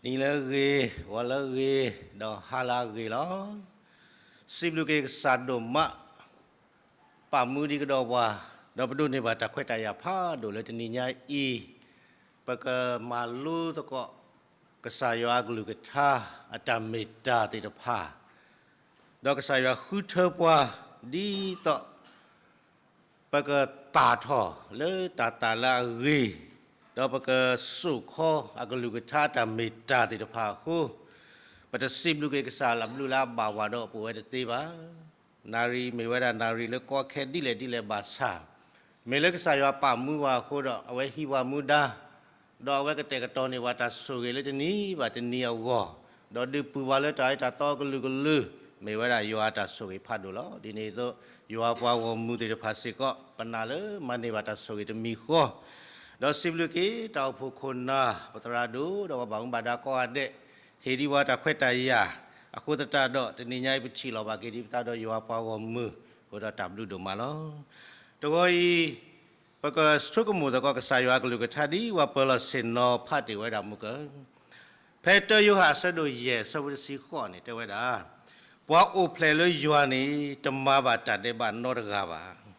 နံၤလၢအဂ့ၤ, ဂီၤလၢအဂ့ၤ, ဒီးဟါလၢအဂ့ၤလီၤ. စံးဘျုးက့ၤကစၢ်ဒိၣ်မး, ပာ်မူဒံးကဒီးပှၤ, ဒီးပဒိးန့ၢ်ဘၣ်တၢ်ခွဲးတၢ်ယာ်ဖးဒိၣ်လၢတနံၤညါအံၤ, ပကမၤလိသကိး ကစၢ်ယွၤအကလုၢ်ကထါ အတၢ်မ့ၢ်တၢ်သ့ၣ်တဖၣ်, ဒီးကစၢ်ယွၤဃုထၢပှၤ ဒ်သိး ပကသၣ်ထီၣ်လၢတၢ်သၣ်လၢအဂ့ၤ, ဒီးပကစိာ်ခီအကလုၢ်ကထါတၢ်မ့ၢ်တၢ်သ့ၣ်တဖၣ်အဃိ, ပတစံးဘျုးက့ၤကစၢ်လၢအဘျုးလၢအဘၣ်ဝဲဒီးပဝဲတသ့ဘၣ်. နၣ်ရံၣ်မ့ၢ်ဝဲဒၣ်နၣ်ရံၣ်လၢကီခဲဒ်လဲၣ်ဒ်လဲၣ်ဘၣ်ဆၣ်, မ့ၢ်လၢကစၢ်ယွၤပာ်မူပှၤအဃိဒီး အဝဲဟံးပှၤမူဒါ ဒီးအဝဲကတဲာ်ကတီၤန့ၢ်ပှၤတၢ်ဆိၣ်ဂ့ၤလၢတနံၤဘၣ်တနံၤအဂီၢ်, ဒီးဒုးပုၢ်ပှၤလၢတၢ်အၢတၢ်သီအကလုာ်ကလုာ်, မ့ၢ်ဝဲဒၣ်ယွၤအတၢ်ဆိၣ်ဂ့ၤဖးဒိၣ်လီၤ. ဒ်န့ၣ်အသိး ယွၤပှၤဂီၢ်မုၢ်သ့ၣ်တဖၣ်စ့ၢ်ကီး ပနာ်လၢမၤန့ၢ်ဘၣ်တၢ်ဆိၣ်ဂ့ၤတမံၤဃီ, ဒီးစံးဘျုးက့ၤတၢ်အိၣ်ဖှိၣ်ခိၣ်နၢ် ပသရၣ်ဒိၣ် ဒီးပှၤဘၣ်မူဘၣ်ဒါကိးဂၤဒဲး, ဟ့ၣ်ဒံးပှၤတၢ်ခွဲးတၢ်ယာ်, အဃိသတးဒီး တနံၤညါအံၤပထံၣ်လိာ်ဘၣ်က့ၤဒံးပသးဒီးယွၤပှၤဂီၢ်မုၢ်, အဃိဒီးတၢ်ဘျုးဒိၣ်မးလီၤ. တဂီၤအံၤ ပကဆိကမိၣ်သကိးကစၢ်ယွၤအကလုၢ်ကထါဒ်ပှၤပၢၤလီၢ်ဆ့ၣ်နီၤဖးတ့ၢ်ဝဲဒၣ်မူကၢ, ဖဲတၢယိၤဟၣ်အဆၢဒိၣ်ယဲၢ်အဆၢဖိတဆံဃိးန့ၣ် တဲဝဲဒၣ်, ပှၤအိၣ်ဖျဲၣ်လၢယွၤန့ၣ် တမၤဘၣ်တၢ်ဒဲးဘးနီတဂၤဘၣ်.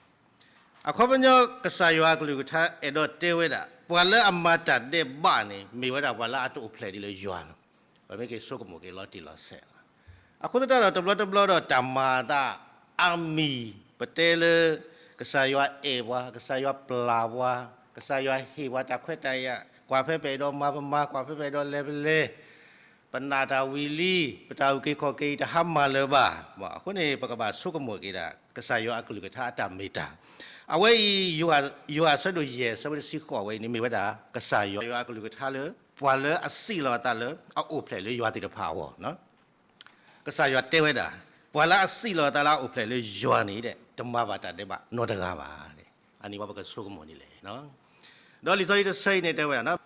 အခီပညီကစၢ်ယွၤအကလုၢ်ကထါအဲၣ်ဒိးတဲဝဲဒၣ် ပှၤလၢအမၤတၢ်ဒဲးဘးန့ၣ် မ့ၢ်ဝဲဒၣ်ပှၤလၢအတအိၣ်ဖျဲၣ်ဒ်လၢယွၤလီၤ. ပမ့ၢ်က့ၤဆိကမိၣ်က့ၤလီၤတံၢ်လီၤဆဲးလီၤ. အဃိသတးဒီးတဘျီတဘျီဒီးတၢ်မၤအသးအါမံၤ ပတဲလၢ ကစၢ်ယွၤအဲၣ်ပှၤ, ကစၢ်ယွၤပျၢ်ပှၤ, ကစၢ်ယွၤဟ့ၣ်ပှၤတၢ်ခွဲးတၢ်ယာ်, ကွၢ်ဖဲပအဲၣ်ဒိးမၤပမၤ, ကွၢ်ဖဲပအဲၣ်ဒိးလဲၤပလဲၤ, ပနာ်တၢ်ဝံၤလံ, ပတၢ်အုၣ်က့ၤခီၣ်က့ၤအံၤတဟါမၢ်လၢၤဘၣ်. အဃိန့ၣ် ပကဘၣ်ဆိကမိၣ်က့ၤဒၣ် ကစၢ်ယွၤအကလုၢ်ကထါအတၢ်မ့ၢ်တၢ်, အဝဲအံၤ ယိၤဟၣ်အဆၢဒိၣ်ယဲၢ်အဆၢဖိတဆံဃိးဝဲအံၤန့ၣ် မ့ၢ်ဝဲဒၣ် ကစၢ်ယွၤအကလုၢ်ကထါလၢ ပှၤလၢအစံးလီၤအသးလၢ အအိၣ်ဖျဲၣ်လၢယွၤသ့ၣ်တဖၣ်အဂီၢ် ကစၢ်ယွၤတဲဝဲဒၣ်, ပှၤလၢအစံးလီၤအသးလၢအအိၣ်ဖျဲၣ်လၢယွၤန့ၣ်ဒီး တမၤဘၣ်တၢ်ဒဲးဘးနီတဂၤဘၣ်. အန့ၣ်ပှၤပကဆိကမိၣ်ဒ်လဲၣ်. ဒီးလံာ်စီဆှံတဆၢအံၤန့ၣ်တဲဝဲဒၣ်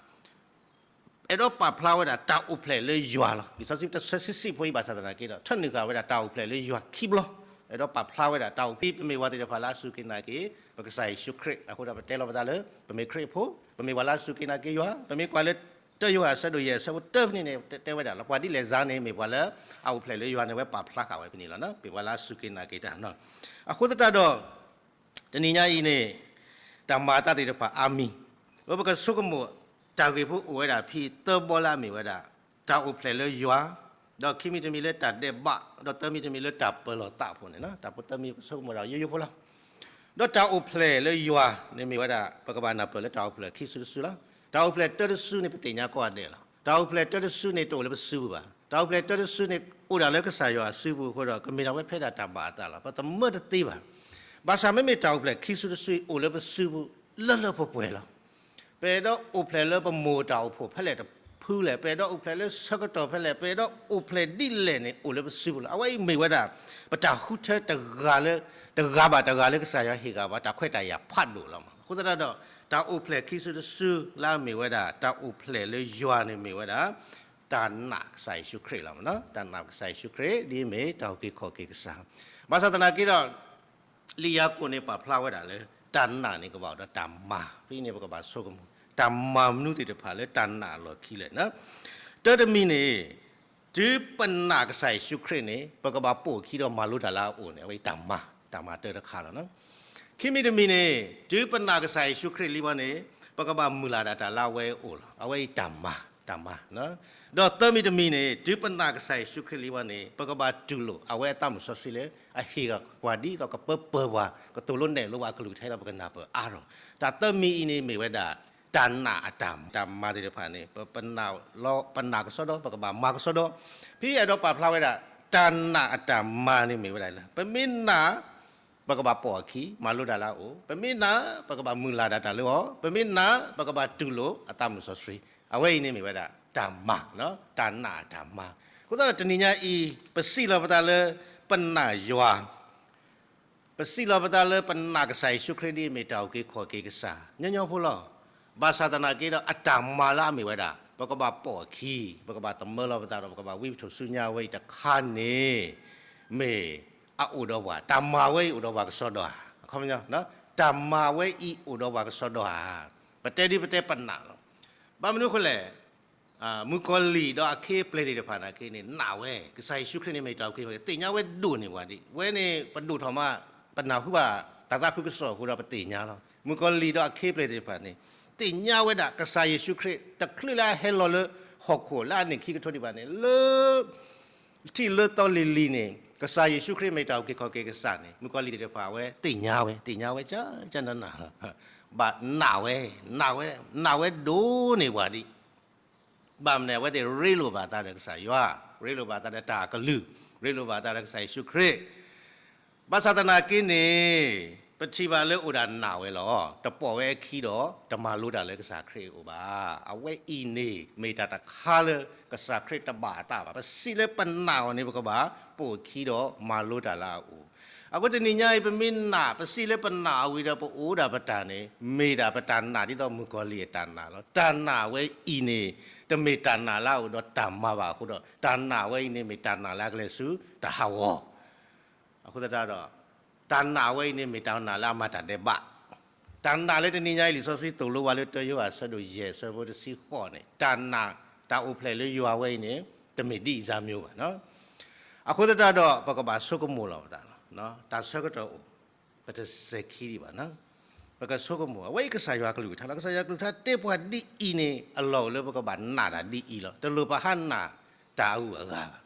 အဲၣ်ဒိးပာ်ဖျါဝဲဒၣ်တၢ်အိၣ်ဖျဲၣ်လၢယွၤလီၤ. လံာ်စီဆှံတဆၢဆံးဆံးဖိအံၤဘၣ်ဆၣ်သနာ်က့ဒီး ထၢနုာ်ဃာ်ဝဲဒၣ်တၢ်အိၣ်ဖျဲၣ်လၢယွၤခံဘျီ, အဲၣ်ဒိးပာ်ဖျါဝဲဒၣ်တၢ်အိၣ်ဖျဲၣ် ပမ့ၢ်ပှၤသ့ၣ်တဖၣ်လၢအစူၢ်က့ၤနာ်က့ၤ ပကစၢ်ယ့ၣ်ၡူးခရံာ်အဃိဒီး ပတဲလီၤပသးလၢ ပမ့ၢ်ခရံာ်ဖိ, ပမ့ၢ်ပှၤလၢအစူၢ်က့ၤနာ်က့ၤယွၤ, ပမ့ၢ်ကွၢ်လၢတၢယိၤဟၣ်အဆၢဒိၣ်ယဲၢ်အဆၢဖိတၢဖဲန့ၣ်န့ၣ် တဲဝဲဒၣ်လၢပှၤဒ်လဲၣ်စါန့ၣ် မ့ၢ်ပှၤလၢအအိၣ်ဖျဲၣ်လၢယွၤန့ၣ် အဝဲပာ်ဖျါဃာ်ဝဲဖဲန့ၣ်လီၤ. မ့ၢ်ပှၤလၢအစူၢ်က့ၤနာ်က့ၤတၢ်, အဃိသတးဒီး တနံၤညါအံၤန့ၣ် တၢ်မၤအသးသ့ၣ်တဖၣ်အါမံၤ, အဝဲပကဆိကမိၣ် တၢ်ဂ့ၢ်ဖိအိၣ်ဝဲဒၣ်ဖဲသၢဘီလၢအမ့ၢ်ဝဲဒၣ် တၢ်အိၣ်ဖျဲၣ်လၢယွၤ, ဒီးခံမံၤတမံၤလၢတၢ်ဒဲးဘး, ဒီးသၢမံၤတမံၤလၢတၢ်ပၢၤလီၤသးအဖီန့ၣ်လီၤ. တၢ်ဖိသၢမံၤပကဆိကမိၣ်ဒၣ်ယိယိဖိလီၤ. ဒီးတၢ်အိၣ်ဖျဲၣ်လၢယွၤန့ၣ်မ့ၢ်ဝဲဒၣ် ပကဘၣ်နၢ်ပၢၢ်လၢတၢ်အိၣ်ဖျဲၣ်ခံစုတစုလီၤ. တၢ်အိၣ်ဖျဲၣ်တၢတစုန့ၣ် ပသ့ၣ်ညါကိးဂၤဒဲးလီၤ. တၢ်အိၣ်ဖျဲၣ်တၢတစုန့ၣ် တအိၣ်လၢပစုပူၤဘၣ်. တၢ်အိၣ်ဖျဲၣ်တၢတစုန့ၣ် အိၣ်ဒၣ်လၢကစၢ်ယွၤအစုပူၤအဃိဒီး ကမ့ၢ်ဒၣ်ဝဲဖဲဒၣ်တၢ်ဘၣ်အသးလီၤ. ပသမၢတသ့ဘၣ်. ဘၣ်ဆၣ်မ့မ့ၢ်တၢ်အိၣ်ဖျဲၣ်ခံစုတစုအံၤ အိၣ်လၢပစုပူၤ လၢလၢပှဲၤပှဲၤလီၤ. ပအဲၣ်ဒိးအိၣ်ဖျဲၣ်လၢပမိၢ်တၢ်အိၣ်ဖှိၣ်ဖဲလဲၣ်တဖုလဲၣ်, ပအဲၣ်ဒိးအိၣ်ဖျဲၣ်လၢဆၢကတီၢ်ဖဲလဲၣ်, ပအဲၣ်ဒိးအိၣ်ဖျဲၣ်ဒ်လဲၣ်န့ၣ် အိၣ်လၢပစုပူၤလီၤ. အဝဲအံၤမ့ၢ်ဝဲဒၣ် ပတၢ်ဃုထၢတဂၤလၢ တဂၤဘၣ်တဂၤလၢကစၢ်ယွၤဟ့ၣ်ဂံၢ်ဘါ တၢ်ခွဲးတၢ်ယာ်ဖးဒိၣ်လီၤ. အဃိသတးဒီး တၢ်အိၣ်ဖျဲၣ်ခံစုတစုလၢအမ့ၢ်ဝဲဒၣ် တၢ်အိၣ်ဖျဲၣ်လၢယွၤန့ၣ်မ့ၢ်ဝဲဒၣ် တၢ်နာ်ကစၢ်ယ့ၣ်ၡူးခရံာ်လီၤ. တၢ်နာ်ကစၢ်ယ့ၣ်ၡူးခရံာ် ဒ်အမ့ၢ်တၢ်အုၣ်က့ၤခီၣ်က့ၤကစၢ်. ဘၣ်ဆၣ်သနာ်က့ဒီး လံာ်ယၤကိာ်န့ၣ်ပာ်ဖျါဝဲဒၣ်လၢ တၢ်နာ်န့ၣ်ကဘၣ်အိၣ်ဒီးတၢ်မၤ, ဖဲအံၤန့ၣ် ပကဘၣ်ဆိကမိၣ် တၢ်မၤမနုၤသ့ၣ်တဖၣ်လၢတၢ်နာ်အလီၢ်ခံလဲၣ်. တၢတမံၤန့ၣ် တုၤပနာ်ကစၢ်ယ့ၣ်ၡူးခရံာ်န့ၣ် ပကဘၣ်ပိာ်အခံဒီးမၤလိတၢ်လၢအအိၣ်န့ၣ် အဝဲအံၤတၢ်မၤ, တၢ်မၤတၢတခါလီၤ. ခံမံၤတမံၤန့ၣ် တုၤပနာ်ကစၢ်ယ့ၣ်ၡူးခရံာ်လံဘၣ်န့ၣ် ပကဘၣ်မုၢ်လၢ်ဒၣ်တၢ်လၢအဝဲအအိၣ်လီၤ. အဝဲအံၤတၢ်မၤ, တၢ်မၤ. ဒီးသၢမံၤတမံၤန့ၣ် တုၤပနာ်ကစၢ်ယ့ၣ်ၡူးခရံာ်လံဘၣ်န့ၣ် ပကဘၣ်တူၢ်လိာ် အဝဲအသးမုၢ်စီဆှံလၢ အဟ့ၣ်ပှၤဒ်သိးကပၢပၢၤပှၤ ကသိၣ်လိနဲၣ်လိပှၤအကလုၢ်ကထါဒီး ပကနၢ်ပၢၢ်အါထီၣ်. တၢ်သၢမံၤအံၤန့ၣ်မ့ၢ်ဝဲဒၣ် တၢ်နာ်အတၢ်, တၢ်မၤသ့ၣ်တဖၣ်န့ၣ် ပနာ်လီၤ, ပနာ်ကစီဒီ ပကဘၣ်မၤကစီဒီ. ဖဲအဲၣ်ဒိးပာ်ဖျါဝဲဒၣ် တၢ်နာ်အတၢ်မၤန့ၣ်မ့ၢ်ဝဲဒၣ်လၢ ပမ့ၢ်နာ် ပကဘၣ်ပိာ်အခံ မၤလိတၢ်လၢအအိၣ်, ပမ့ၢ်နာ် ပကဘၣ်မုၢ်လၢ်ဒၣ်တၢ်လၢအီၤ, ပမ့ၢ်နာ် ပကဘၣ်တူၢ်လိာ်အသးမုၢ်စီဆှံ. အဝဲအံၤန့ၣ်မ့ၢ်ဝဲဒၣ် တၢ်မၤ, တၢ်နာ်အတၢ်မၤ. အဃိသတးဒီးတနံၤညါအံၤ ပစံးလီၤပသးလၢ ပနာ်ယွၤ ပစံးလီၤပသးလၢပနာ်ကစၢ်ယ့ၣ်ၡူးခရံာ်ဒ်အမ့ၢ်တၢ်အုၣ်က့ၤခီၣ်က့ၤကစၢ် ညီညီဖိလီၤ. ဘၣ်ဆၣ်သနာ်က့ဒီး အတၢ်မၤလၢအမ့ၢ်ဝဲဒၣ် ပကဘၣ်ပိာ်အခံ, ပကဘၣ်သမၢလီၤပသးဒီး ပကဘၣ်ဝံပထူၣ်စုညါဝဲအံၤတခါန့ၣ် မ့ၢ်အအိၣ်ဒီးပှၤ, တၢ်မၤဝဲအံၤအိၣ်ဒီးပှၤကစီဒီဧါ. အခီပညီ တၢ်မၤဝဲအံၤအိၣ်ဒီးပှၤကစီဒီဧါ. ပတဲဒ်ပတဲပနာ်လီၤ. ဘၣ်မနုၤအဃိလဲၣ် မုၣ်ကီၤလံၢ်ဒီးအခ့အပျဲၢ်သ့ၣ်တဖၣ်နာ်က့န့ၣ် နာ်ဝဲ ကစၢ်ယ့ၣ်ၡူးခရံာ်န့ၣ်မ့ၢ်တၢ်အုၣ်က့ၤခီၣ်က့ၤ သ့ၣ်ညါဝဲဒိၣ်န့ၢ်ပှၤဒံး. ဝဲန့ၣ်ပဒိၣ်ထီၣ်မး ပနၢ်ဟူဘၣ်တၢ်သးခုကစီၣ်အဃိဒီး ပသ့ၣ်ညါလီၤ. မုၣ်ကီၤလံၢ်ဒီးအခ့အပျဲၢ်သ့ၣ်တဖၣ်န့ၣ် သ့ၣ်ညါဝဲဒၣ် ကစၢ်ယ့ၣ်ၡူးခရံာ် တချုးလၢအဟဲလီၤလၢဟီၣ်ခိၣ်လၢအနံၣ်ခံကထိဒံးဘၣ်န့ၣ် လၢ ထံၣ်လၢသီလံၤလံၤန့ၣ် ကစၢ်ယ့ၣ်ၡူးခရံာ်မ့ၢ်တၢ်အုၣ်က့ၤခီၣ်က့ၤကစၢ်န့ၣ် မုၣ်ကီၤလံၢ်သ့ၣ်တဖၣ်အဝဲသ့ၣ်ညါဝဲ သ့ၣ်ညါဝဲ ကနန ဘၣ်နာ်ဝဲ, နာ်ဝဲ, နာ်ဝဲဒိၣ်န့ၢ်ပှၤဒံး. ဘၣ်မနုၤအဝဲသ့ၣ်ရ့လိာ်ဘၣ်သးဒီးကစၢ်ယွၤ, ရ့လိာ်ဘၣ်သးဒီးတၢ်ကလုၢ်, ရ့လိာ်ဘၣ်သးဒီးကစၢ်ယ့ၣ်ၡူးခရံာ် ဘၣ်ဆၣ်သနာ်က့န့ၣ် ပထံၣ်ဘၣ်လၢအိၣ်ဒၣ်နာ်ဝဲလီၤ. တပိာ်ဝဲအခံဒီး တမၤလိတၢ်လၢကစၢ်ခရံာ်အအိၣ်ဘၣ်. အဝဲအံၤန့ၣ် မ့ၢ်တၢ်တခါလၢကစၢ်ခရံာ်တဘၣ်အသးဘၣ်. ပစံးလၢပနာ်အီၤန့ၣ် ပကဘၣ်ပိာ်အခံဒီးမၤလိတၢ်လၢအအိၣ်. အဃိတနံၤညါအံၤ ပမ့ၢ်နာ် ပစံးလၢပနာ်အီၤဝံၤဒီးပအိၣ်ဒၣ်ပတၢ်န့ၣ် မ့ၢ်ဒၣ်ပတၢ်နာ်ဒ်သိးမုၣ်ကီၤလံၢ်အတၢ်နာ်လီၤ. တၢ်နာ်ဝဲအံၤန့ၣ် တမ့ၢ်တၢ်နာ်လၢအအိၣ်ဒီးတၢ်မၤဘၣ်အဃိဒီး တၢ်နာ်ဝဲအံၤန့ၣ် မ့ၢ်တၢ်နာ်လၢအကလဲၤဆူတၢ်ဟးဂီၤ အဃိသတးဒီး တၢ်နာ်ဝဲအံၤန့ၣ်မ့ၢ်တၢ်နာ်လၢအမၤတၢ်ဒဲးဘး, တၢ်နာ်လၢတနံၤညါအံၤ လံာ်စီဆှံသိၣ်လိပှၤလၢတၢယိၤဟၣ်အဆၢဒိၣ်ယဲၢ်အဆၢဖိတဆံဃိးန့ၣ် တၢ်နာ် တၢ်အိၣ်ဖျဲၣ်လၢယွၤဝဲအံၤန့ၣ် တမ့ၢ်ဒ်အံၤစၢ်မံၤဘၣ်. အဃိသတးဒီး ပကဘၣ်ဆိကမိၣ်လီၤပသးလီၤ. တၢ်ဆၢကတီၢ်အိၣ် ပတစဲၤခံဒံးဘၣ်. ပကဆိကမိၣ် အဝဲအံၤကစၢ်ယွၤကလုၢ်ကထါလီၤ. ကစၢ်ယွၤကလုၢ်ကထါတဲပှၤဒ်အံၤန့ၣ် အလီၢ်အိၣ်လၢပကဘၣ်နာ်တၢ်ဒ်အံၤလီၤ. တလိၣ်ပဟးနာ်တၢ်အဂုၤအဂၤဘၣ်.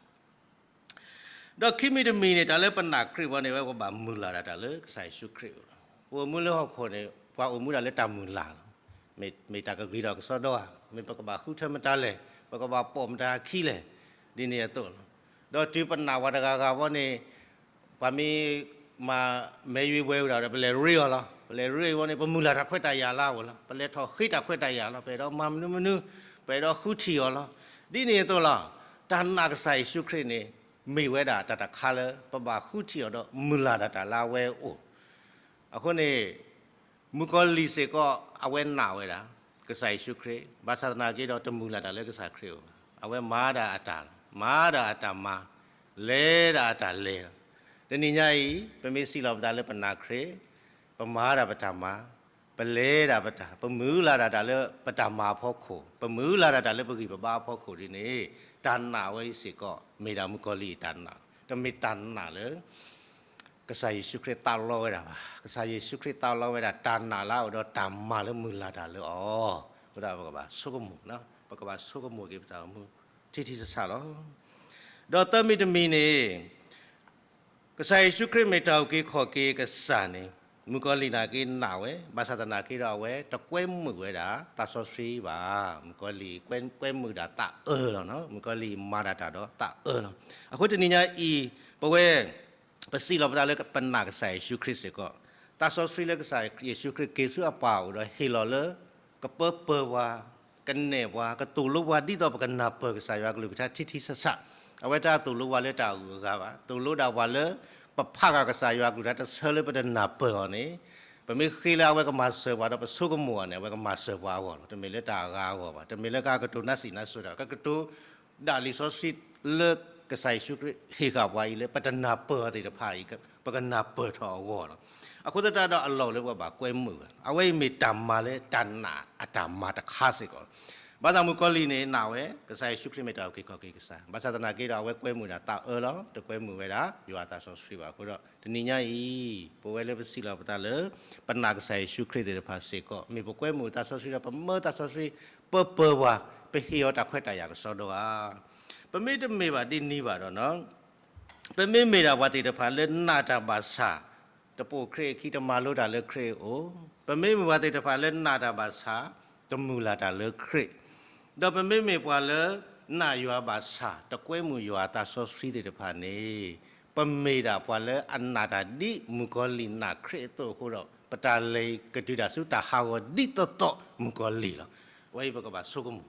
ဒီးခံမံၤတမံၤန့ၣ် တၢ်လၢပနာ်ခရံာ်ဘၣ်န့ၣ် ဝဲပဘၣ်မုၢ်လၢ်ဒၣ်တၢ်လၢကစၢ်ယ့ၣ်ၡူးခရံာ်အအိၣ်လီၤ. ပအိၣ်မူလၢဟီၣ်ခိၣ်န့ၣ် ပှၤအိၣ်မူဒၣ်လၢတၢ်မုၢ်လၢ်လီၤ. မ့ၢ်တၢ်ကဂ့ၤထီၣ်ကစီဒီဧါ, မ့ၢ်ပကဘၣ်ဃုထၢမတၤလဲၣ်, ပကဘၣ်ပိာ်မတၤအခံလဲၣ်, ဒ်န့ၣ်အသိးလီၤ. ဒီးတုၤပနာ်ဝဲတဂၤဂၤဘၣ်န့ၣ် ပှၤမ့ၢ်မၤမဲာ်ယွံဝဲဝဲဒၣ်ဒီး ပလဲၤရ့အီၤလီၤ. ပလဲၤရ့အီၤန့ၣ် ပမုၢ်လၢ်တၢ်ခွဲးတၢ်ယာ်လၢအဂီၢ်လီၤ. ပလဲၤထီၣ်ဃ့တၢ်ခွဲးတၢ်ယာ်လီၤ. ပအဲၣ်ဒိးမၤမနုၤမနုၤ, ပအဲၣ်ဒိးဃုထံၣ်အီၤလီၤ. ဒ်န့ၣ်အသိးလီၤ. တၢ်နာ်ကစၢ်ယ့ၣ်ၡူးခရံာ်န့ၣ် မ့ၢ်ဝဲဒၣ်တၢ်တခါလၢ ပဘၣ်ဃုထံၣ်အီၤဒီးမုၢ်လၢ်ဒၣ်တၢ်လၢအဝဲအအိၣ်. အဃိန့ၣ် မုၣ်ကီၤလံၢ်စ့ၢ်ကီး အဝဲနာ်ဝဲဒၣ် ကစၢ်ယ့ၣ်ၡူးခရံာ်, ဘၣ်ဆၣ်သနာ်က့ဒီး တမုၢ်လၢ်တၢ်လၢကစၢ်ခရံာ်အအိၣ်ဘၣ်. အဝဲမၤဒၣ်အတၢ်လီၤ, မၤဒၣ်အတၢ်မၤ, လဲၤဒၣ်အတၢ်လဲၤလီၤ. တနံၤညါအံၤ ပမ့ၢ်စံးလီၤပသးလၢပနာ်ခရံာ်, ပမၤဒၣ်ပတၢ်မၤ, ပလဲၤဒၣ်ပတၢ်, ပမုၢ်လၢ်ဒၣ်တၢ်လၢပတၢ်မၤအဖီခိၣ်, ပမုၢ်လၢ်ဒၣ်တၢ်လၢပဂံၢ်ပဘါအဖီခိၣ်ဒ်န့ၣ်, တၢ်နာ်ဝဲအံၤစ့ၢ်ကီး မ့ၢ်ဒၣ်မုၣ်ကီၤလံၢ်အတၢ်နာ်, တမ့ၢ်တၢ်နာ်လၢ ကစၢ်ယ့ၣ်ၡူးခရံာ်သးလီဝဲဒၣ်ဘၣ်. ကစၢ်ယ့ၣ်ၡူးခရံာ်သးလီဝဲဒၣ် တၢ်နာ်လၢအအိၣ်ဒီးတၢ်မၤလၢမုၢ်လၢ်တၢ်လၢအီၤ, အဃိသတးပကဘၣ်ဆိကမိၣ်, ပကဘၣ်ဆိကမိၣ်က့ၤပတၢ်အိၣ်မူ ထံထံဆးဆးလီၤ. ဒီးသၢမံၤတမံၤန့ၣ် ကစၢ်ယ့ၣ်ၡူးခရံာ်မ့ၢ်တၢ်အုၣ်က့ၤခီၣ်က့ၤကစၢ်န့ၣ် မုၣ်ကီၤလံၢ်နာ်က့နာ်ဝဲ, ဘၣ်ဆၣ်သနာ်က့ဒီးအဝဲတကွဲမုာ်ဝဲဒၣ်သးစီဆှံဘၣ်. မုၣ်ကီၤလံၢ်ကွဲမုာ်ဒၣ်သးအၢလီၤ. မုၣ်ကီၤလံၢ်မၤဒၣ်တၢ်ဒီးသးအၢလီၤ. အဃိတနံၤညါအံၤ ပဝဲ ပစံးလီၤပသးလၢပနာ်ကစၢ်ယ့ၣ်ၡူးခရံာ်စ့ၢ်ကီး, သးစီဆှံလၢကစၢ်ယ့ၣ်ၡူးခရံာ်က့ၤဆူအပၢ်အအိၣ်ဒီးဟ့ၣ်လီၤလၢ ကပၢပၢၢ်ပှၤ, ကနဲၣ်ပှၤ, ကသိၣ်လိပှၤဒ်သိးပကနၢ်ပၢၢ်ကစၢ်ယွၤကလုၢ်ကထါထံထံဆးဆး, အဝဲတသိၣ်လိပှၤလၢတၢ်အဂုၤအဂၤဘၣ်, သိၣ်လိဒၣ်ပှၤလၢ ပဖးဂၤကစၢ်ယွၤကလုၢ်ကထါတဆၢလၢပတနၢ်ပၢၢ်အီၤန့ၣ်, ပမ့ၢ်ဃ့လၢအဝဲကမၤစၢၤပှၤဒီးပဆိကမိၣ်အီၤန့ၣ် အဝဲကမၤစၢၤပှၤအဂီၢ်လီၤ. တမ့ၢ်လၢတၢ်အဂၤအဂီၢ်ဘၣ်, တမ့ၢ်လၢကကတိၤနါစံးနါစိၤတၢ်, ကကတိၤ ဒၣ်လံာ်စီဆှံလၢကစၢ်ယ့ၣ်ၡူးခရံာ်ဟ့ၣ်ဃာ်ပှၤအံၤလၢပတနၢ်ပၢၢ်အီၤသ့ၣ်တဖၣ်အံၤ ပကနၢ်ပၢၢ်ထီၣ်အဂီၢ်လီၤ. အဃိသတးဒီးအလီၢ်လၢပဘၣ်ကွဲမုာ်ဘၣ်, အဝဲအံၤမ့ၢ်တၢ်မၤလၢတၢ်နာ်အတၢ်မၤတခါစ့ၢ်ကီး. ဘၣ်ဆၣ်မုၣ်ကီၤလံၢ်န့ၣ်နာ်ဝဲ ကစၢ်ယ့ၣ်ၡူးခရံာ်မ့ၢ်တၢ်အုၣ်က့ၤခီၣ်က့ၤကစၢ်, ဘၣ်ဆၣ်သနာ်က့ဒီးအဝဲကွဲမုာ်ဒၣ်သးအၢလီၤ, တကွဲမုာ်ဝဲဒၣ်ယွၤအသးစီဆှံဘၣ်အဃိဒီး တနံၤညါအံၤ ပဝဲလၢပစံးလီၤပသးလၢ ပနာ်ကစၢ်ယ့ၣ်ၡူးခရံာ်သ့ၣ်တဖၣ်စ့ၢ်ကီး မ့ၢ်ပကွဲမုာ်သးစီဆှံဒီးပမၢသးစီဆှံ ပၢပၢၢ်ပှၤ, ပဟ့ၣ်အီၤတၢ်ခွဲးတၢ်ယာ်ကစီဒီဧါ. ပမ့ၢ်တမ့ၢ်ဘၣ်ဒ်န့ၣ်ဘၣ်ဒီး ပမ့မ့ၢ်ဒၣ်ပှၤသ့ၣ်တဖၣ်လၢနာ်တၢ်ဘၣ်ဆၣ် တပိာ်ခရံာ်အခံ တမၤလိတၢ်လၢခရံာ်အအိၣ်, ပမ့မ့ၢ်ပှၤသ့ၣ်တဖၣ်လၢနာ်တၢ်ဘၣ်ဆၣ် တမုၢ်လၢ်တၢ်လၢခရံာ်, ဒီးပမ့မ့ၢ်ပှၤလၢနာ်ယွၤဘၣ်ဆၣ် တကွဲမုာ်ယွၤအသးစီဆှံသ့ၣ်တဖၣ်န့ၣ် ပမ့ၢ်ဒၣ်ပှၤလၢအနာ်တၢ်ဒ်မုၣ်ကီၤလံၢ်နာ်ခရံာ်အသိးအဃိဒီး ပတၢ်လဲၤကတုၤတၢ်ဆူတၢ်ဟးဂီၤဒ်သိးသိးမုၣ်ကီၤလံၢ်လီၤ. အဝဲအံၤပကဘၣ်ဆိကမိၣ်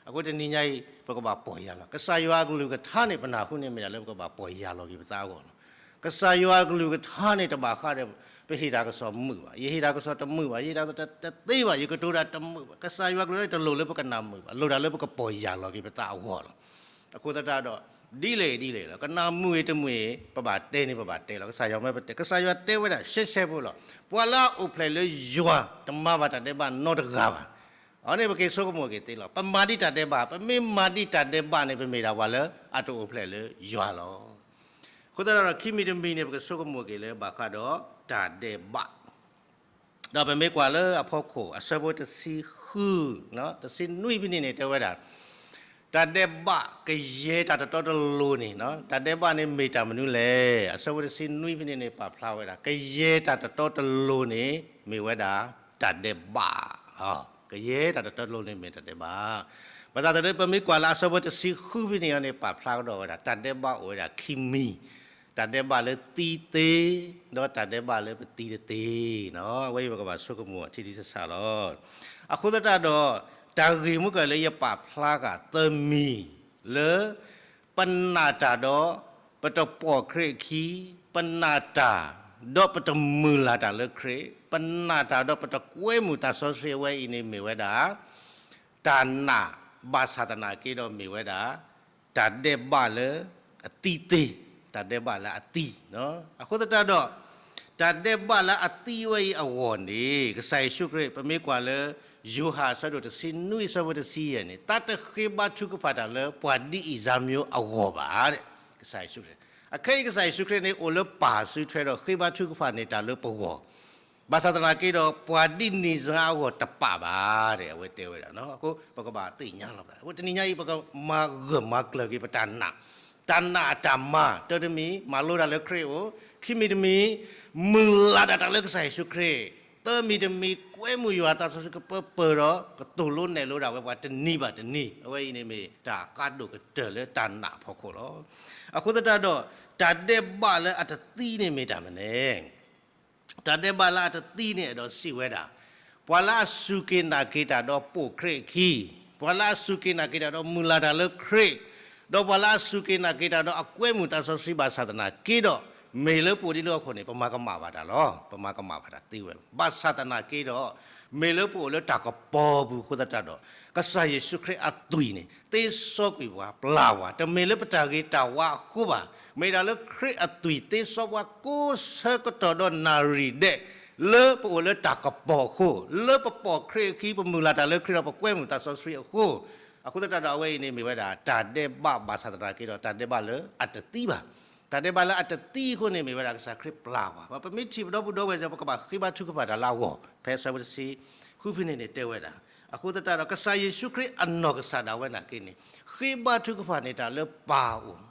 အဃိတနံၤညါအံၤ ပကဘၣ်ပီၢ်ယၢ်လီၤ. ကစၢ်ယွၤအကလုၢ်ကထါန့ၣ် ပနၢ်ဟူန့ၣ်မ့ၢ်ဒၣ်လၢပကဘၣ်ပီၢ်ယၢ်လီၤက့ၤပသးအဂီၢ်လီၤ. ကစၢ်ယွၤအကလုၢ်ကထါန့ၣ် တဘၣ်ဃးဒီး ပဟ့ၣ်တၢ်ကစီၣ်မုာ်ဘၣ်, ယဟ့ၣ်တၢ်ကစီၣ်တမုာ်ဘၣ်, ယဟ့ၣ်တၢ်ကစီၣ်တသ့ဘၣ်, ယကတိၤတၢ်တမုာ်ဘၣ်, ကစၢ်ယွၤအကလုၢ်ကထါတလိၣ်လၢပကနၢ်မုာ်ဘၣ်, လိၣ်ဒၣ်လၢပကပီၢ်ယၢ်လီၤက့ၤပသးအဂီၢ်လီၤ. အဃိသတးဒီး ဒ်လဲၣ်ဒ်လဲၣ်လီၤ, ကနၢ်မုာ်အံၤတမုာ်အံၤ ပဘၣ်တဲန့ၣ် ပဘၣ်တဲလီၤ. ကစၢ်ယွၤမ့ၢ်ပတဲ, ကစၢ်ယွၤတဲဝဲဒၣ်ရှဲရှဲဖိလီၤ. ပှၤလၢအအိၣ်ဖျဲၣ်လၢယွၤ တမၤဘၣ်တၢ်ဒဲးဘးနီတဂၤဘၣ်. အန့ၣ်ပက့ၤဆိကမိၣ်က့ၤသ့လီၤ. ပမၤဒ်တၢ်ဒဲးဘး, ပမ့ၢ်မၤဒ်တၢ်ဒဲးဘးန့ၣ် ပမ့ၢ်ဒၣ်ပှၤလၢအတအိၣ်ဖျဲၣ်လၢယွၤလီၤ. အဃိသတးဒီး ခံမံၤတမံၤန့ၣ် ပကဆိကမိၣ်က့ၤလၢဘၣ်ဃးဒီးတၢ်ဒဲးဘး ဒီးပမ့ၢ်ကွၢ်လၢအဖီခိၣ် အဆၢဖိတဆံဃု, တဆံနွံဖဲန့ၣ်န့ၣ် တဲဝဲဒၣ်, တၢ်ဒဲးဘးကယဲၢ်တၢ်တတီတလိၤန့ၣ်, တၢ်ဒဲးဘးန့ၣ်မ့ၢ်တၢ်မနုၤလဲၣ်. အဆၢဖိတဆံနွံဖဲန့ၣ်န့ၣ် ပာ်ဖျါဝဲဒၣ် ကယဲၢ်တၢ်တတီတလိၤန့ၣ် မ့ၢ်ဝဲဒၣ်တၢ်ဒဲးဘး, ကယဲၢ်တၢ်တတီတလိၤန့ၣ်မ့ၢ်တၢ်ဒဲးဘး. ဘၣ်ဆၣ်သနာ်က့ ပမ့ၢ်ကွၢ်လၢအဆၢဖိတဆံဃုဖဲန့ၣ်န့ၣ် ပာ်ဖျါကဒီးဝဲဒၣ် တၢ်ဒဲးဘးအိၣ်ဝဲဒၣ်ခံမံၤ, တၢ်ဒဲးဘးလၢသံသ့, ဒီးတၢ်ဒဲးဘးလၢပသံတသ့န့ၣ်, အဝဲအံၤပကဘၣ်ဆိကမိၣ်ထံထံဆးဆးလီၤ. အဃိသတးဒီး တၢ်ဂ့ၢ်မုၢ်ကၢၢ်လၢယပာ်ဖျါဃာ်သၢမံၤလၢ ပနာ်တၢ်ဒီးပတပိာ်ခရံာ်အခံ, ပနာ်တၢ်ဒီးပတမုၢ်လၢ်တၢ်လၢခရံာ်, ပနာ်တၢ်ဒီးပတကွဲမုာ်သးစီဆှံ အဝဲအံၤန့ၣ်မ့ၢ်ဝဲဒၣ် တၢ်နာ်ဘၣ်ဆၣ်သနာ်က့ဒီးမ့ၢ်ဝဲဒၣ် တၢ်ဒဲးဘးလၢအသံသ့, တၢ်ဒဲးဘးလၢအသံ. အဃိသတးဒီး တၢ်ဒဲးဘးလၢအသံဝဲအံၤအဂီၢ်န့ၣ် ကစၢ်ယ့ၣ်ၡူးခရံာ် ပမ့ၢ်ကွၢ်လၢ ယိၤဟၣ်အဆၢဒိၣ်တဆံနွံအဆၢဖိတဆံယဲၢ်န့ၣ် တၢ်တဃ့ဘါထုကဖၣ်တၢ်လၢပှၤဒ်အံၤစၢ်မၠိအဂီၢ်ဘၣ် ကစၢ်ယ့ၣ်ၡူးခရံာ်. အခဲအံၤကစၢ်ယ့ၣ်ၡူးခရံာ်န့ၣ် အိၣ်လၢပၢ်အစုထွဲဒီးဃ့ဘါထုကဖၣ်န့ၢ်တၢ်လၢပဂီၢ် ဘၣ်ဆၣ်သနာ်က့ဒီး ပှၤဒ်န့ၣ်စ့ၢ်အဂီၢ်တပာ်ဘၣ် အဝဲတဲဝဲဒၣ်. အဃိပကဘၣ်သ့ၣ်ညါလီၤ. အဃိတနံၤညါအံၤ ပကမၤဂၢၢ်မၤကျၢၤက့ၤပတၢ်နာ်, တၢ်နာ်အတၢ်မၤ တၢတမံၤ မၤလိတၢ်လၢခရံာ်အအိၣ်, ခံမံၤတမံၤ မုၢ်လၢ်ဒၣ်တၢ်လၢကစၢ်ယ့ၣ်ၡူးခရံာ်, သၢမံၤတမံၤ ကွဲမုာ်ယွၤသးစီဆှံကပၢပၢၢ်ဒီး ကသိၣ်လိနဲၣ်လိဒၣ်ဝဲပှၤတနံၤဘၣ်တနံၤ. အဝဲအံၤန့ၣ်မ့ၢ် တၢ်ကါဒိၣ်ကတၢၢ်လၢတၢ်နာ်အဖီခိၣ်လီၤ. အဃိသတးဒီး တၢ်ဒဲးဘးလၢအတသံန့ၣ်မ့ၢ်တၢ်မနုၤလဲၣ်. တၢ်ဒဲးဘးလၢအတသံန့ၣ် အဲၣ်ဒိးစံးဝဲဒၣ်, ပှၤလၢအစူၢ်က့ၤနာ်က့ၤတၢ်ဒီးပိာ်ခရံာ်အခံ, ပှၤလၢအစူၢ်က့ၤနာ်က့ၤတၢ်ဒီးမုၢ်လၢ်တၢ်လၢခရံာ်, ဒီးပှၤလၢအစူၢ်က့ၤနာ်က့ၤတၢ်ဒီးအကွဲမုာ်သးစီဆှံဘၣ်ဆၣ်သနာ်က့ဒီး, မ့ၢ်လၢပအိၣ်ဒ်လၢဟီၣ်ခိၣ်န့ၣ် ပမၤကမၣ်ဘၣ်တၢ်လီၤ. ပမၤကမၣ်ဘၣ်တၢ်သ့ဝဲလီၤ. ဘၣ်ဆၣ်သနာ်က့ဒီး မ့ၢ်လၢပအိၣ်လၢတၢ်ကပီၤပူၤအဃိသတးဒီး ကစၢ်ယ့ၣ်ၡူးခရံာ်အသွံၣ်န့ၣ် သ့စီကွံာ်ပှၤ ပျၢ်ပှၤ, တမ့ၢ်လၢပတၢ်ဂ့ၤတၢ်ဝါအဃိဘၣ်. မ့ၢ်ဒၣ်လၢခရံာ်အသွံၣ်သ့စီပှၤကိးဆၢကတီၢ်ဒီးနၣ်ရံၣ်ဒဲး လၢပအိၣ်လၢတၢ်ကပီၤအဃိ, လၢပပိာ်ခရံာ်အခံ ပမုၢ်လၢ်တၢ်လၢခရံာ်ဒီးပကွဲမုာ်သးစီဆှံအဃိ, အဃိသတးဒီးအဝဲအံၤန့ၣ်မ့ၢ်ဝဲဒၣ် တၢ်ဒဲးဘးဘၣ်ဆၣ်သနာ်က့ဒီး တၢ်ဒဲးဘးလၢအတသံဘၣ်. တၢ်ဒဲးဘးလၢအတသံအဃိန့ၣ် မ့ၢ်ဝဲဒၣ်ကစၢ်ခရံာ်ပျၢ်ပှၤ. ပမ့ၢ်ထံၣ်ပဒီပုၢ်ဒီဝဲၢ်စ့ၢ် ပကဘၣ်ဃ့ဘါထုကဖၣ်တၢ်လၢအဂီၢ်, ဖဲအဆၢဖိတဆံဃုဖဲန့ၣ်န့ၣ်တဲဝဲဒၣ်. အဃိသတးဒီး ကစၢ်ယ့ၣ်ၡူးခရံာ်အနီၢ်ကစၢ်ဒၣ်ဝဲနာ်က့န့ၣ် ဃ့ဘါထုကဖၣ်န့ၢ်တၢ်လၢပၢ်အအိၣ်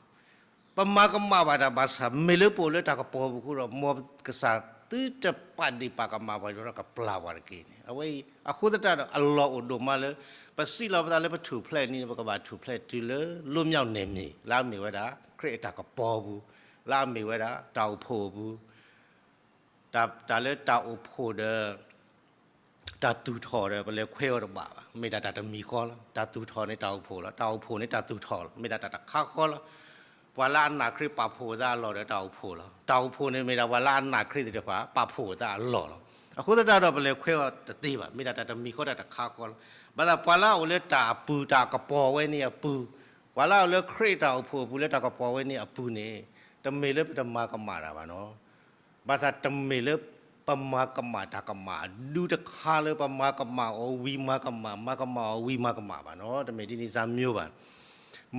ပမၤကမၣ်ဘၣ်တၢ်ဘၣ်ဆၣ် မ့ၢ်လၢပအိၣ်လၢတၢ်ကပီၤပူၤအဃိဒီး မ်ကစၢ်သုတပာ်ဒ့ၣ်ပာ်ကမၣ်ပှၤဒီးကပျၢ်ပှၤတက့ၢ်န့ၣ်. အဝဲအံၤ အဃိသတးဒီး အလီၢ်အိၣ်ဒိၣ်မးလၢ ပစံးလီၤပသးလၢပထူၣ်ဖျဲးန့ၣ် ပကဘၣ်ထူၣ်ဖျဲးတုၤလၢ လွတ်မြောက်နယ်မြေ လၢအမ့ၢ်ဝဲဒၣ် ခရံာ်အတၢ်ကပီၤပူၤ, လၢအမ့ၢ်ဝဲဒၣ် တၢ်အိၣ်ဖှိၣ်အပူၤ တၢ်လၢတၢ်အိၣ်ဖှိၣ်ဒီး တၢ်သူၣ်ထီၣ်ဒီး ပလဲၤခွဲးအီၤတဘၣ်ဘၣ်. မ့ၢ်ဒၣ်တၢ်တမံၤဃီလီၤ. တၢ်သူၣ်ထီၣ်န့ၣ်တၢ်အိၣ်ဖှိၣ်လီၤ. တၢ်အိၣ်ဖှိၣ်န့ၣ်တၢ်သူၣ်ထီၣ်လီၤ. မ့ၢ်ဒၣ်တၢ်တခါဃီလီၤ. ပှၤလၢအနာ်ခရံာ်ပာ်ဖှိၣ်အသးအလီၢ်ဒီးတၢ်အိၣ်ဖှိၣ်လီၤ. တၢ်အိၣ်ဖှိၣ်န့ၣ်မ့ၢ်ဒၣ်ပှၤလၢအနာ်ခရံာ်သ့ၣ်တဖၣ် ပာ်ဖှိၣ်အသးအလီၢ်လီၤ. အဃိသတးဒီးပလဲၤခွဲးအီၤတသ့ဘၣ်. မ့ၢ်ဒၣ်တၢ်တမံၤဃီတၢ်တခါဃီလီၤ. ဘၣ်ဆၣ်ပှၤလၢအအိၣ်လၢတၢ်အပူၤ တၢ်ကပီၤဝဲန့ၣ်အပူၤ, ပှၤလၢအအိၣ်လၢခရံာ်တၢ်အိၣ်ဖှိၣ်အပူၤ လၢတၢ်ကပီၤဝဲန့ၣ်အပူၤန့ၣ် တမ့ၢ်လၢပတမၤကမၣ်တၢ်ဘၣ်နီၤ. ဘၣ်ဆၣ်တမ့ၢ်လၢပမၤကမၣ်တၢ်ကမၣ်အဒူတခါလၢပမၤကမၣ်အီၤဝံၤမၤကမၣ် မၤကမၣ်အီၤဝံၤမၤကမၣ်ဘၣ်နီၤ. တမ့ၢ်ဒ်န့ၣ်စၢ်မၠိဘၣ်.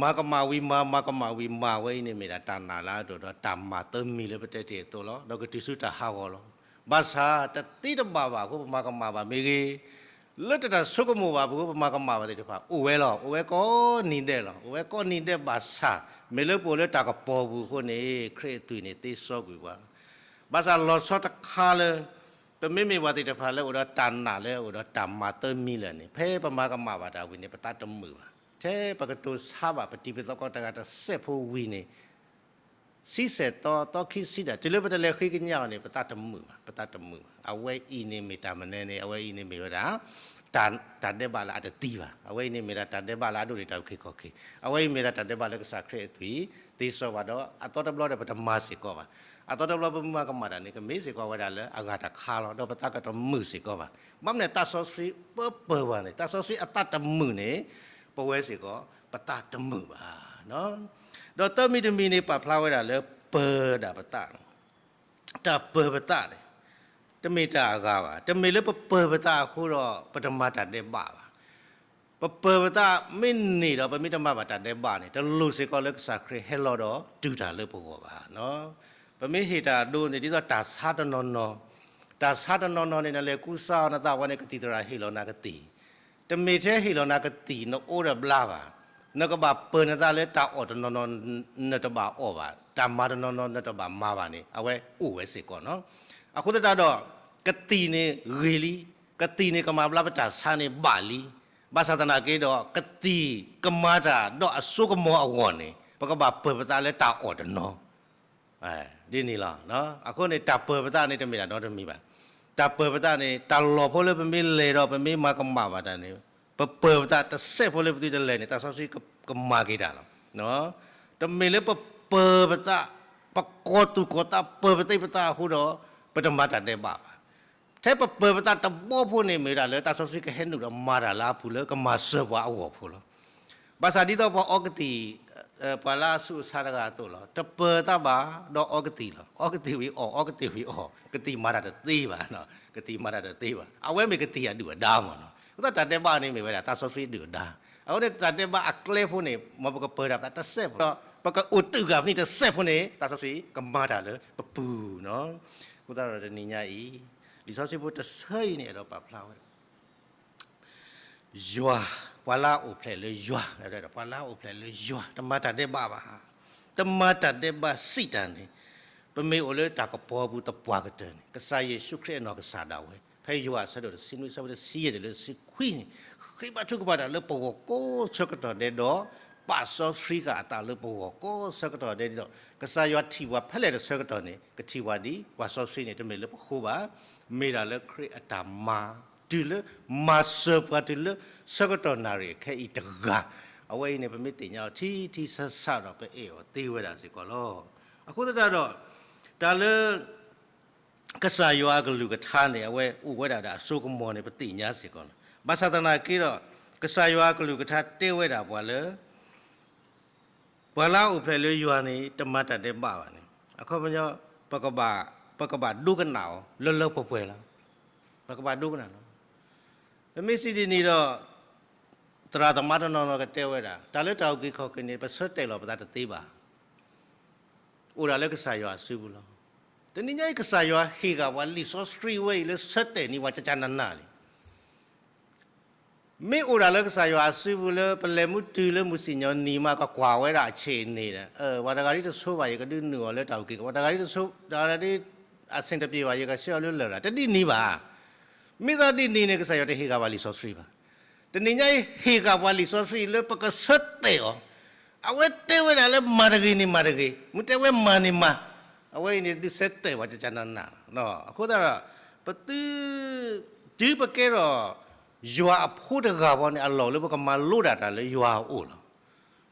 မၤကမၣ်ဝံၤမၤ မၤကမၣ်ဝံၤမၤဝဲအံၤန့ၣ်မ့ၢ်ဒၣ်တၢ်နာ်လၢအဒိၣ်ဒီးတၢ်မၤသၢမံၤလၢပတဲတ့ၢ်အသိးလီၤ. ဒီးကတုၤဆူတၢ်ဟးဂီၤလီၤ. ဘၣ်ဆၣ်တသ့တဘၣ်ဘၣ်အဃိပမၤကမၣ်ဘၣ်မ့ၢ်ဂ့ၤ လၢတၢ်ဆိကမိၣ်ဘၣ်ပူၤပမၤကမၣ်ဘၣ်သ့ၣ်တဖၣ် အိၣ်ဝဲလီၤ. အိၣ်ဝဲကိးနံၤဒဲးလီၤ. အိၣ်ဝဲကိးနံၤဒဲးဘၣ်ဆၣ် မ့ၢ်လၢပအိၣ်လၢတၢ်ကပီၤပူၤအဃိန့ၣ် ခရံာ်အသွံၣ်န့ၣ်သ့စီကွံာ်ပှၤ. ဘၣ်ဆၣ်လီၤဆီတခါလၢ ပမ့မ့ၢ်ပှၤသ့ၣ်တဖၣ်လၢအိၣ်ဒီးတၢ်နာ်လၢအိၣ်ဒီးတၢ်မၤသၢမံၤလၢာ်န့ၣ် ဖဲပမၤကမၣ်ဘၣ်တၢ်ဝံၤန့ၣ် ပသးတမုာ်ဘၣ်. ထဲပကတိၤဆါဘၣ်ပတံၤပသီကီးတဂၤတစဲးဖိဝံၤန့ၣ် ဆံဆဲၣ်သီ သီခံဆံတၢ် တုၤလၢပတလဲၤဃ့ကညးအီၤန့ၣ် ပသးတမုာ်ဘၣ်, ပသးတမုာ်ဘၣ်. အဝဲအံၤန့ၣ်မ့ၢ်တၢ်မနုၤန့ၣ် အဝဲအံၤန့ၣ်မ့ၢ်ဝဲဒၣ် တၢ်ဒဲးဘးလၢအတသံဘၣ်. အဝဲအံၤန့ၣ်မ့ၢ်ဒၣ်တၢ်ဒဲးဘးလၢအဒိၣ်န့ၢ်တၢ်အုၣ်က့ၤခီၣ်က့ၤ. အဝဲအံၤမ့ၢ်ဒၣ်တၢ်ဒဲးဘးလၢကစၢ်ခရံာ်အသွံၣ်သ့စီဘၣ်ဒီး အသီတဘျီဒီးပတမၤစ့ၢ်ကီးဘၣ်. အသီတဘျီပမၤကမၣ်တၢ်န့ၣ် ကမ့ၢ်စ့ၢ်ကီးဝဲဒၣ်လၢအဂၤတခါလီၤ. ဒီးပသးကတမုာ်စ့ၢ်ကီးဘၣ်. ဘၣ်မနုၤသးစီဆှံပၢပၢၢ်ပှၤန့ၣ် သးစီဆှံအသးတမုာ်န့ၣ် ပဝဲစ့ၢ်ကီး ပသးတမုာ်ဘၣ်. ဒီးသၢမံၤတမံၤန့ၣ် ပာ်ဖျါဝဲဒၣ်လၢပၢၤဒၣ်ပသးန့ၣ် တၢ်ပၢၤပသးန့ၣ် တမ့ၢ်တၢ်အဂၤဘၣ်. တမ့ၢ်လၢပပၢၤပသးအဃိဒီး ပတမၤတၢ်ဒဲးဘးဘၣ်. ပပၢၤပသးမ့ၢ်န့ၢ်ဒီး ပမ့ၢ်တမၤဘၣ်တၢ်ဒဲးဘးန့ၣ် တလိၣ်စ့ၢ်ကီးလၢကစၢ်ခရံာ်ဟဲလီၤဒီးတုၤတၢ်လၢပဂီၢ်ဘၣ်. ပမ့ၢ်ဟ့ၣ်တၢ်အဒိန့ၣ် ဒ်သိးတၢ်ဆါတနီၤနီၤ, တၢ်ဆါတနီၤနီၤန့ၣ် နလဲၤကူစါအီၤနသးဝဲန့ၣ် ကသံၣ်သရၣ်ဟ့ၣ်လီၤနၤကသံၣ်, တမ့ၢ်ထဲဟ့ၣ်လီၤနၤကသံၣ် နအိၣ်ဒီးဘျါဘၣ်, နကဘၣ်ပၢၤနသးလၢတၢ်အီၣ်တနီၤနီၤ နတဘၣ်အီၣ်ဘၣ်, တၢ်မၤတနီၤနီၤ နတဘၣ်မၤဘၣ်န့ၣ် အဝဲအိၣ်ဝဲစ့ၢ်ကီးနီၤ. အဃိသတးဒီး ကသံၣ်န့ၣ်ဂ့ၤလံ, ကသံၣ်န့ၣ်ကမၤဘျါပတၢ်ဆါန့ၣ်ဘၣ်လံ. ဘၣ်ဆၣ်သနာ်က့ဒီး ကသံၣ်ကမၤတၢ်ဒီးအစိကမီၤအဂီၢ်န့ၣ် ပကဘၣ်ပၢၤပသးလၢတၢ်အီၣ်တနီၤ ဒ်န့ၣ်လီၤ. အဃိန့ၣ် တၢ်ပၢၤပသးန့ၣ် တမ့ၢ်တၢ်နီတမံၤဘၣ်. တၢ်ပၢၤပသးန့ၣ် တၢ်လီၢ်ဖိလၢပမ့ၢ်လဲၤဒီး ပမ့ၢ်မၤကမၣ်ဘၣ်တၢ်န့ၣ် ပပၢၤပသးတစဲးဖိလၢပသုတလဲၤန့ၣ် သးစီဆှံကမၤက့ၤတၢ်လီၤ. တမ့ၢ်လၢပပၢၤပသး ပကီၢ်သူၣ်ကီၢ်သး ပၢၤပသးပသးအဃိဒီး ပတမၤတၢ်ဒဲးဘးဘၣ်. ထဲပပၢၤပသးတဘီဖိန့ၣ် မ့ၢ်ဝဲဒၣ်လၢသးစီဆှံကဟဲနုာ်ဒီးမၤတၢ်လၢအပူၤလၢကမၤစၢၤပှၤအဂီၢ်ဖိလီၤ. ဘၣ်ဆၣ်ဒ်သိးပှၤအီကသံၣ် ပှၤလၢအဆူးအဆါတဂၤအသိးလီၤ. တပၢၤသးဘၣ်ဒီးအီကသံၣ်လီၤ. အီကသံၣ်ဝံၤအီၣ် အီကသံၣ်ဝံၤအီၣ် ကသံၣ်မၤတၢ်တသ့ဘၣ်, ကသံၣ်မၤတၢ်တသ့ဘၣ်. အဝဲမ့ၢ်ကသံၣ်အဒုၣ်အဒါမ့ၢ်နီၤ. အဃိသတးတၢ်ဒဲးဘးန့ၣ်မ့ၢ်ဝဲဒၣ်သးစီဆှံဒုၣ်အဒါ. အဃိန့ၣ်တၢ်ဒဲးဘးအကျဲဖိန့ၣ် မ်ပကပၢၤတၢ်ပသးတစဲးဖိဒီး ပကအိၣ်တုာ်ဃာ်ဖဲန့ၣ်တစဲးဖိန့ၣ် သးစီဆှံကမၤတၢ်လၢပပူၤနီၤ. အဃိသတးဒီးတနံၤညါအံၤ လံာ်စီဆှံဖိတဆၢအံၤန့ၣ် အဲၣ်ဒိးပာ်ဖျါဝဲ ယွၤ, ပှၤလၢအအိၣ်ဖျဲၣ်လၢယွၤ, ပှၤလၢအအိၣ်ဖျဲၣ်လၢယွၤ တမၤတၢ်ဒဲးဘးဘၣ်, တမၤတၢ်ဒဲးဘးစံးတၢ်န့ၣ်, ပမ့ၢ်အိၣ်လၢတၢ်ကပီၤပူၤသပှၢ်ကတၢၢ်န့ၣ် ကစၢ်ယ့ၣ်ၡူးခရံာ်အနီၢ်ကစၢ်ဒၣ်ဝဲ ဖဲယိၤဟၣ်အဆၢဒိၣ်တဆံနွံ အဆၢဖိတဆံယဲၢ်တုၤလၢတဆံခွံန့ၣ် ဃ့ဘါထုကဖၣ်တၢ်လၢပဂီၢ်ကိးဆၢကတီၢ်ဒဲးဒီး ပာ်စီဆှံဃာ်အသးလၢပဂီၢ်ကိးဆၢကတီၢ်ဒဲးဒီး ကစၢ်ယွၤထံၣ်ပှၤဖဲလဲၣ်တဆၢကတီၢ်န့ၣ် ကထံၣ်ပှၤဒ်ပှၤစီဆှံန့ၣ် တမ့ၢ်လၢပဃိဘၣ်, မ့ၢ်ဒၣ်လၢခရံာ်အတၢ်မၤ တုၤလၢမၤစၢၤပှၤတုၤလၢ ဆၢကတီၢ်နၣ်ရံၣ်အခဲအံၤတဂၤ, အဝဲအံၤန့ၣ် ပမ့ၢ်သ့ၣ်ညါအီၤထံထံဆးဆးဒီး ပအဲၣ်အီၤသ့ဝဲဒၣ်စ့ၢ်ကီးလီၤ. အဃိသတးဒီး တၢ်လၢ ကစၢ်ယွၤအကလုၢ်ကထါန့ၣ် အဝဲအိၣ်ဝဲဒၣ်ဒီးအစိကမီၤန့ၣ် ပသ့ၣ်ညါစ့ၢ်ကီးလီၤ. ဘၣ်ဆၣ်သနာ်က့ဒီး ကစၢ်ယွၤအကလုၢ်ကထါတဲဝဲဒၣ်ပှၤလၢ ပှၤလၢအအိၣ်ဖျဲၣ်လၢယွၤန့ၣ် တမၤတၢ်ဒဲးဘးဘၣ်န့ၣ် အခီပညီ ပကဘၣ်ဒိကနၣ်အီၤ လၢလၢပှဲၤပှဲၤလီၤ. ပကဘၣ်ဒိကနၣ်လီၤ. ပမ့ၢ်စံးဒ်န့ၣ်ဒီး သရၣ်သမါတနီၤနီၤကတဲဝဲဒၣ် တၢ်လၢတၢ်အုၣ်က့ၤခီၣ်က့ၤန့ၣ် ပဆၢတဲာ်လီၤပသးတသ့ဘၣ်. အိၣ်ဒၣ်လၢကစၢ်ယွၤအစုပူၤလီၤ. တနံၤညါအံၤ ကစၢ်ယွၤဟ့ၣ်ဃာ်ပှၤလံာ်စီဆှံဝဲအံၤလၢဆၢတဲာ်န့ၢ်ပှၤကကနနၢ်လံ. မ့ၢ်အိၣ်ဒၣ်လၢကစၢ်ယွၤအစုပူၤလၢ ပလဲၤမူတုၤလၢမုၢ်စံၣ်ညီၣ်နံၤမး ကကွၢ်ဝဲဒၣ်အဆ့ၣ်န့ၣ်ဒီး ပှၤတဂၤဒ်တဆိဘၣ် ယကဒုးနုာ်အီၤလၢတၢ်အုၣ်က့ၤခီၣ်က့ၤ, ပှၤတဂၤဒ်တဆိ တဂၤဒ်အဆင်တပြေဘၣ် ယကဆှၢအီၤလၢလရာ်, တဒ်န့ၣ်ဘၣ်. မ့ၢ်သးဒ်န့ၣ်န့ၣ် ကစၢ်ယွၤတဟ့ၣ်ဃာ်ပှၤလံာ်စီဆှံဘၣ်. တနံၤညါအံၤ ဟ့ၣ်ဃာ်ပှၤလံာ်စီဆှံလၢပကဆၢတဲာ်အီၤ, အဝဲတဲဝဲဒၣ်လၢမၤတဂ့ၤန့ၣ်မၤတဂ့ၤ, မ့ၢ်တဲဝဲမၤန့ၣ်မၤ, အဝဲအံၤန့ၣ်ဒုးဆၢတဲာ်ပှၤကကနနၢ်လီၤ. အဃိသတးဒီး ပသု တုၤပကဲထီၣ် ယွၤအဖိတဂၤဘီန့ၣ် အလီၢ်လၢပကမၤလိဒၣ်တၢ်လၢယွၤအအိၣ်လီၤ.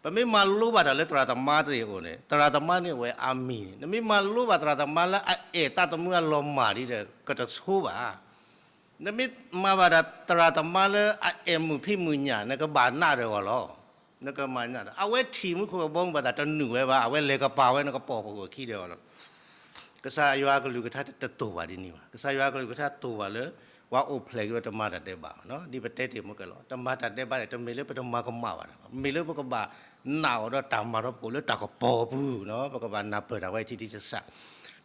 ပမ့ၢ်မၤလိဘၣ်တၢ်လၢသရၣ်သမါသ့ၣ်အအိၣ်န့ၣ် သရၣ်သမါန့ၣ်ဝဲအါမံၤန့ၣ်, နမ့ၢ်မၤလိဘၣ်သရၣ်သမါလၢအအဲၣ်သးသမူအလီၤမၢ်ဒ်ဒီး ကတဆိဘၣ်. နမ့ၢ်မၤဘၣ်ဒၣ်သရၣ်သမါလၢအအဲၣ်မုာ်ဖံးမုာ်ညၣ် နကဘၣ်နးဒီးအီၤလီၤ. နကမၤနးဒီး အဝဲထံၣ်မူခိၣ်ကဘီမုၢ်ဘၣ်သးတနုာ်ဝဲဘၣ်, အဝဲလဲၤကပၤဝဲ နကပိာ်ကအိၣ်ခံဒီးအီၤလီၤ. ကစၢ်ယွၤကလုၢ်ကထါတတိာ်ဘၣ်ဒ်န့ၣ်ဘၣ်. ကစၢ်ယွၤကလုၢ်ကထါတိာ်ဘၣ်လၢ ပှၤအိၣ်ဖျဲၣ်က့ၤဒီးတမၤတၢ်ဒဲးဘးဘၣ်, ဒ်ပတဲတ့ၢ်မူကဲလီၤ. တမၤတၢ်ဒဲးဘးန့ၣ် တမ့ၢ်လၢပတမၤကမၣ်ဘၣ်, မ့ၢ်လၢပကဘၣ်နာ်အီၤဒီးတၢ်မၤထီၣ်ပအိၣ်လၢတၢ်ကပီၤအပူၤနီၤ, ပကဘၣ်နၢ်ပၢၢ်တၢ်ဝဲထံထံဆးဆး,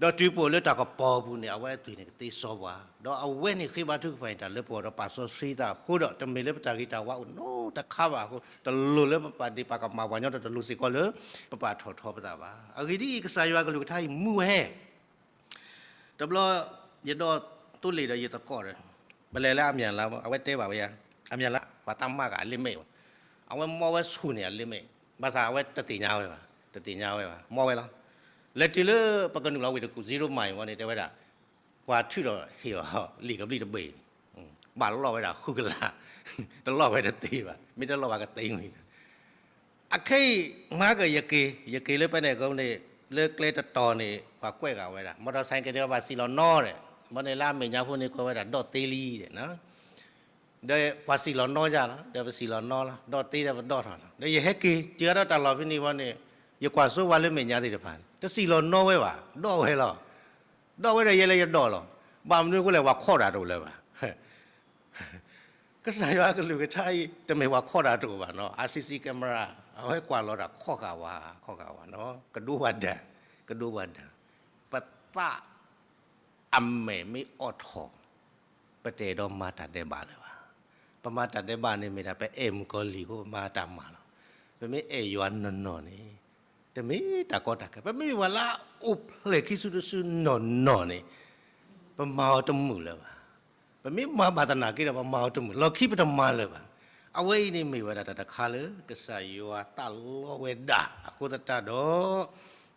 ဒီးတုၤပအိၣ်လၢတၢ်ကပီၤအပူၤန့ၣ် အဝဲအသွံၣ်န့ၣ်ကသ့စီပှၤ, ဒီးအဝဲန့ၣ်ဃ့ဘါထုကဖၣ်အံၤတၢ်လၢပဂီၢ်ဒီးပာ်စီဆှံသးအဃိဒီး တမ့ၢ်လၢပတၢ်ဂ့ၤတၢ်ဝါအိၣ်နီတခါဘၣ်အဃိ တလိၣ်လၢပပာ်ဒ့ၣ်ပာ်ကမၣ်ပှၤညီဒီးတလိၣ်စ့ၢ်ကီးလၢ ပပာ်ထီၣ်ထီပသးဘၣ်. အဂ့ၢ်ဒ်အံၤ ကစၢ်ယွၤကလုၢ်ကထါအံၤမူဝဲ တဘျီ ယဒိးသိလ့ၣ်ဒီးယသကိးဒီး ပလဲၤလၢအမၠၣ်လါ, အဝဲတဲဘၣ်ဝဲယၤ, အမၠၣ်လါ ပှၤတၢ်မၤက့ၤအလ့မဲာ်, အဝဲမီဝဲဆူၣ်န့ၣ်အလ့မဲာ်, ဘၣ်ဆၣ်အဝဲတသ့ၣ်ညါဝဲဘၣ်, တသ့ၣ်ညါဝဲဘၣ်, မီဝဲလီၤ. လဲၤတုၤလၢပကနုာ်လီၤဝ့ၢ်တကူၣ် zero mile ဝံၤန့ၣ် တဲဝဲဒၣ် ပှၤထုးထီၣ်ဟ့ၣ်အီၤလံာ်ကဘျံးတဘ့ၣ်န့ၣ်, ဘၣ်လီၢ်ဝဲဒၣ်ဃုကလး, တလီၢ်ဝဲတသ့ဘၣ်, မ့ၢ်တလီၢ်ဘၣ်ကသ့ဝံၤ အခဲအံၤ မၤက့ၤယက့ၤ, ယက့ၤလၢဖဲန့ၣ်အဃိန့ၣ် လၢကျဲတတီၤန့ၣ် ပှၤကွဲးဃာ်ဝဲဒၣ် မော်တော်ဆိုင်ကယ် ဒီးပှၤစံၣ်လီၤနီၤဒီး, ဘီန့ၣ်လၢအမဲာ်ညါဖိန့ၣ် ကွဲးဝဲဒၣ်ဒီးသ့လံဒီး, ဒီးပှၤစံၣ်လီၤနီၤယၤလီၤ, ဒီးပစံၣ်လီၤနီၤလီၤ, ဒီးသ့ဒီးပဒီၣ်ထီၣ်လီၤ. ဒီးယဟဲက့ၤတုၤဒီးတၢ်လီၢ်ဖဲန့ၣ်ဝံၤန့ၣ် ယကွၢ်စိဝဲလၢမဲာ်ညါသ့ၣ်တဖၣ်န့ၣ် တစံၣ်လီၤနီၤဝဲဘၣ်, ဒီၣ်ဝဲလီၤ. ဒီၣ်ဝဲဒီးယဲလၢယဒီၣ်လီၤ. ဘၣ်မနုၤအဃိလဲၣ် ပှၤခိးတၢ်တအိၣ်လၢၤဘၣ်. ကစၢ်ယွၤအကလုၢ်ကထါအံၤ တမ့ၢ်ပှၤခီတၢ်တအိၣ်ဘၣ်နီၤ, အါစံးစံး camera အဝဲကွၢ်လီၤတၢ်ခီဂာ်ဝဲ, ခီဂာ်ဝဲနီၤ, ကဒိဝဲဒၣ်, ကဒိဝဲဒၣ်, ပသးအမဲာ်မ့ၢ်အိးထီၣ်, ပတအဲၣ်ဒိးမၤတၢ်ဒဲးဘးလၢၤဘၣ်. ပမၤတၢ်ဒဲးဘးန့ၣ်မ့ၢ်ဒၣ် ပအဲၣ်မုၣ်ကီၤလံၢ်အဃိ ပမၤတၢ်မၤလီၤ. ပမ့ၢ်အဲၣ်ယွၤနီၢ်နီၢ်န့ၣ် တမ့ၢ်တၢ်ကီတၢ်ခဲ, ပမ့ၢ်ပှၤလၢအအိၣ်ဖျဲၣ်ခံစုတစုနီၢ်နီၢ်န့ၣ် ပမၤအီၤတမုာ်လၢၤဘၣ်. ပမ့ၢ်မၤဘၣ်သနာ်က့ဒီး ပမၤအီၤတမုာ်, လီၢ်ခံပတမၤလၢၤဘၣ်. အဝဲအံၤန့ၣ်မ့ၢ်ဝဲဒၣ်တၢ်တခါလၢ ကစၢ်ယွၤသးလီဝဲဒၣ်အဃိသတးဒီး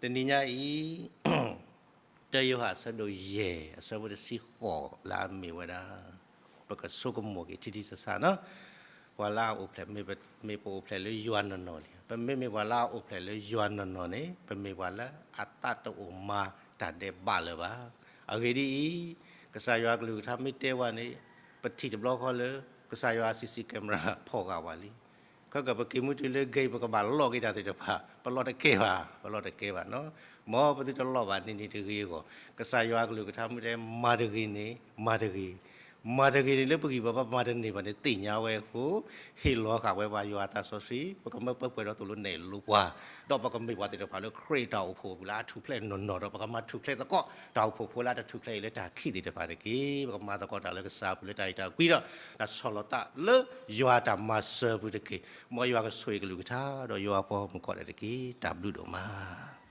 တနံၤညါအံၤ တၢယိၤဟၣ်အဆၢဒိၣ်ယဲၢ် အဆၢဖိတဆံဃိးလၢအမ့ၢ်ဝဲဒၣ် ပကဆိကမိၣ်က့ၤထံထံဆးဆးနီၤ, ပှၤလၢအအိၣ်ဖျဲၣ် မ့ၢ်ပအိၣ်ဖျဲၣ်လၢယွၤနီၢ်နီၢ်လံ. ပမ့မ့ၢ်ပှၤလၢအအိၣ်ဖျဲၣ်လၢယွၤနီၢ်နီၢ်န့ၣ် ပမ့ၢ်ပှၤလၢအသးတအိၣ်မၤတၢ်ဒဲးဘးလၢၤဘၣ်. အဂ့ၢ်ဒ်အံၤ, ကစၢ်ယွၤအကလုၢ်ကထါမ့ၢ်တဲဝဲန့ၣ် ပထံၣ်တဘျီဃီလၢ ကစၢ်ယွၤအစံးစံး camera ဖီၣ်ဂာ်ဝဲလံ. ခဲကပက့ၤမုၢ်တုၤလၢ gate ပကဘၣ်လီၢ်က့ၤတၢ်သ့ၣ်တဖၣ် ပလီၢ်တကဲဘၣ်, ပလီၢ်တကဲဘၣ်နီၤ. မ်ပသုတလီၢ်ဘၣ်န့ၣ်န့ၣ်တဂ့ၤအဂီၢ်, ကစၢ်ယွၤအကလုၢ်ကထါမ့ၢ်တဲ မၤတဂ့ၤန့ၣ် မၤတဂ့ၤ, မၤတဂ့ၤန့ၣ်လၢပဂံၢ်ပဘါ ပမၤတန့ၢ်ဘၣ်န့ၣ် သ့ၣ်ညါဝဲအဃိ ဟ့ၣ်လီၤဃာ်ဝဲပှၤယွၤအသးစီဆှံ ပကမၢပၢပှဲၤဒီးသိၣ်လိနဲၣ်လိပှၤ, ဒီးပကမ့ၢ်ပှၤသ့ၣ်တဖၣ်လၢခရံာ်တၢ်အိၣ်ဖှိၣ်အပူၤလၢအထူၣ်ဖျဲးနီၢ်နီၢ်ဒီး ပကမၤထူၣ်ဖျဲးသကိးတၢ်အိၣ်ဖှိၣ်ဖိလၢအတထူၣ်ဖျဲးအံၤလၢတၢ်ခံးသ့ၣ်တဖၣ်တက့ၢ်. ပကမၤသကိးတၢ်လၢကစၢ်အပူၤလၢတၢ်အဲၣ်တၢ်ကွံဒီး တၢ်ဆီၣ်လီၤသးလၢယွၤတၢ်မၤစၢၤအပူၤတက့ၢ်. မ်ယွၤကဆိၣ်ဂ့ၤကလုၢ်ကထါ ဒီးယွၤအပှၤမုၣ်ကိးဂၤဒဲးတက့ၢ်. တၢ်ဘျုးဒိၣ်မး.